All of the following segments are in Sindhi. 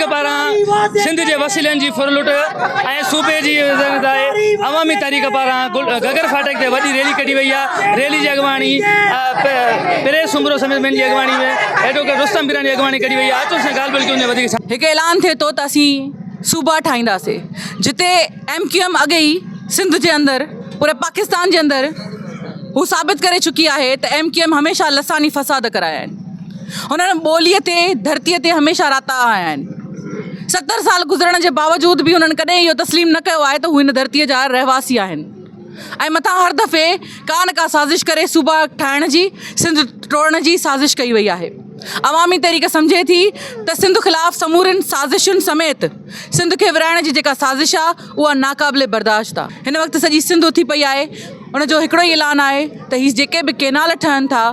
تحريڪ پاران سنڌ جي وسيلن جي ڦرلٽ ۽ صوبي جي عوامي تحريڪ پاران گگر ڦاٽڪ تي وڏي ريلي ڪڍي وئي آهي ريلي جي اڳواڻي پريس سومرو سميت ٻين جي اڳواڻي ۾ ايڊووڪيٽ رستم پيران جي اڳواڻي ڪڍي وئي آهي اچو سائين ڳالهه ٻولهه ڪيون ٿا وڌيڪ هڪ اعلان ٿئي ٿو ته اسين صوبا ٺاهينداسين جتي ايم ڪيو ايم اڳي ئي سنڌ جي اندر پوري پاڪستان جي اندر هو ثابت ڪري چڪي آهي ته ايم ڪيو ايم هميشه لساني فساد ڪرايا آهن هنن ٻوليء تي ڌرتيء تي هميشه راتا آيا آهن. 70 سال گذرڻ جي باوجود به هنن ڪڏهن اهو تسليم نه ڪيو آهي ته هو هن ڌرتيء جا رهواسي آهن ۽ مٿان هر دفعي ڪا نه ڪا سازش ڪري صوبا ٺاهڻ جي سنڌ ٽوڙڻ جي سازش ڪئي وئي آهي. عوامي تحريڪ سمجهي ٿي ته سنڌ خلاف سمورين سازشن سميت سنڌ کي ورهائڻ جي جيڪا سازش آهي اها ناقابل برداشت آهي. هن وقت سڄي سنڌ اٿي پئي آهي ان جو هڪڙو ئي اعلان آهي ته هي جيڪي به ڪينال ٺهن ٿا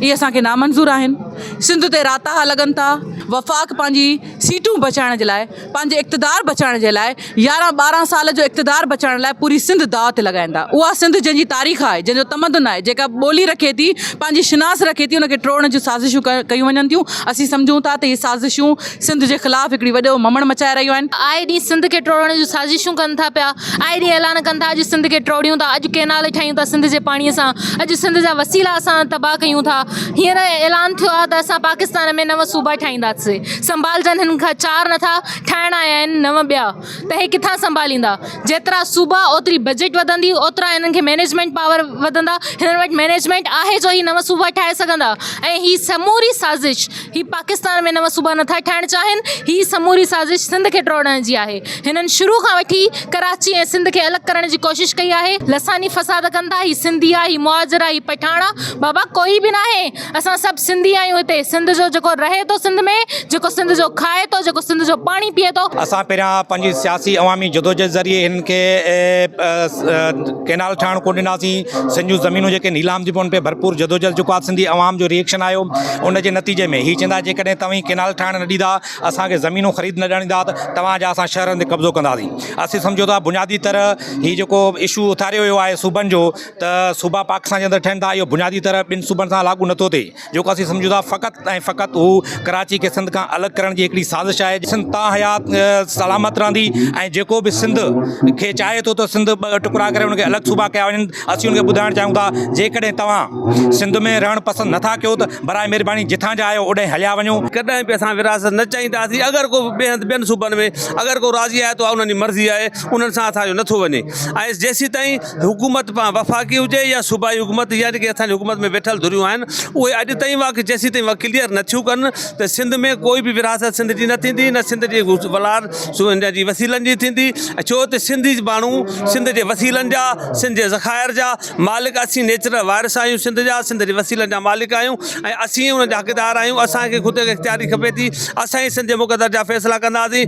اهي اسان کي نامنظور آهن سنڌ تي راتاها لڳن ٿا وفاق پنهنجي سيٽون بچائڻ جي لاء پنهنجي اقتدار بچائڻ جي لاء يارهن ٻارهن سال جو اقتدار بچائڻ لاء پوري سنڌ داء تي لڳائين ٿا اها سنڌ جنهن جي تاريخ آهي جنهن جو تمدن آهي جيڪا ٻولي رکي ٿي پنهنجي شناس رکي ٿي ان کي ٽوڙڻ جون سازشون ڪيون وڃن ٿيون اسين سمجهون ٿا ته اهي سازشون سنڌ جي خلاف هڪڙي وڏو ممڻ مچائي رهيون آهن. آئي ڏينهن سنڌ کي ٽوڙڻ جون سازشون ڪن ٿا پيا، آئي ڏينهن اعلان ڪن ٿا اڄ سنڌ کي ٽوڙيون ٿا، اڄ ڪينال ٺاهيون ٿا سنڌ جي پاڻي سان، اڄ سنڌ جا وسيلا اسان تباهه ڪيون ٿا، هينئر اعلان ٿيو آهي ته اسان پاڪستان ۾ نو صوبا ٺاهينداسين، سنڀالجن هن کان چار نٿا ٺاهڻ آيا آهن نو ٻيا ته هي ڪٿان سنڀاليندا، جيترا صوبا اوتري بجيٽ وڌندي اوترا هنن کي مئنيجمينٽ پاور وڌندا، هنن وٽ مئنيجمينٽ آهي جو هي نو صوبا ٺاهي سگهندا ۽ هي سموري سازش هي پاڪستان ۾ نوان صوبا نٿا ٺاهڻ چاهين، هي سموري سازش سنڌ کي ٽوڙڻ جي آهي. هنن شروع کان وٺي ڪراچي ۽ سنڌ کي الڳ ڪرڻ جي ڪوشش ڪئي آهي. لساني فساد ڪن ٿا، هي سنڌي آ، هي مهاجر آ، هي پٺاڻ آ، بابا ڪوئي به ناهي، اسان سڀ سنڌي آهيون هتي سنڌ جو جيڪو رهي ٿو سنڌ ۾، جيڪو سنڌ جو کائي ٿو، جيڪو سنڌ جو پاڻي پيئي ٿو. اسان پهريان پنهنجي سياسي عوامي جدوجهد ذريعي هنن کي ڪئنال ٺاهڻ ڪونه ڏناسين، سنڌ جون زمينون جيڪي نيلام ٿيون پون پيون ڀرپور جدوجهد جيڪو آ سنڌي عوام جو ريئڪشن آيو ان جي نتيجي ۾ هي چوندا جيڪڏهن توهين ڪئنال ٺاهڻ نه ڏيندا اسان کي زمينون خريد نه ڏياريندا ته توهان جا اسان شهرن تي قبضو ڪنداسين اسين سمجهون ٿا بنيادي طرح هي جيڪو اشو اٿاريو ويو آهي صوبن جو ته صوبا پاڪستان جي اندر ٺهن ٿا اهو بنيادي طرح ٻن صوبن سان لاڳو نٿو ٿئي جيڪو اسين سمجهون ٿا فقط ۽ فقط هو ڪراچي کي سنڌ کان الڳ ڪرڻ جي هڪڙي سازش آهي سنڌ تا حيات سلامت رهندي ۽ جيڪو به سنڌ کي چاهي ٿو ته سنڌ ٻه ٽڪرا ڪري ان کي الڳ صوبا ڪيا وڃن اسين ان کي ٻڌائڻ چاهيون ٿا جيڪڏهن توهان سنڌ ۾ رهڻ پسند نٿا ڪيو ته براء مهرباني جتان جا آهيو اوڏانهن هليا وڃو. ڪڏهن به اسان ورهاست نه چاهينداسين اگر ڪو ٻئي هنڌ ٻين صوبن ۾ اگر ڪو راضي آهي ته اها انهن جي مرضي آهي انهن سان اسان جو نٿو وڃي ۽ جيسيتائين حڪومت پان وفاقي هجي يا صوبائي حڪومت يا جيڪي اسان جي حڪومت ۾ ويٺل ڌريون آهن اهي اڄ تائين واقعي جيسيتائين اها ڪليئر نٿيون ڪن ته سنڌ ۾ ڪوئي به ورهاست سنڌ جي نه ٿيندي نه سنڌ جي ولار هن جي وسيلن جي ٿيندي ڇو ته سنڌي ماڻهو سنڌ جي وسيلن جا سنڌ جي ذخائر جا مالڪ اسين نيچرل وارث آهيون سنڌ جا سنڌ جي وسيلن جا مالڪ آهيون ۽ اسين ان جا حقدار آهيون اسان کي خود اختياري کپي ٿي اسان ئي سنڌ جي مقدر جا فيصلا ڪنداسين.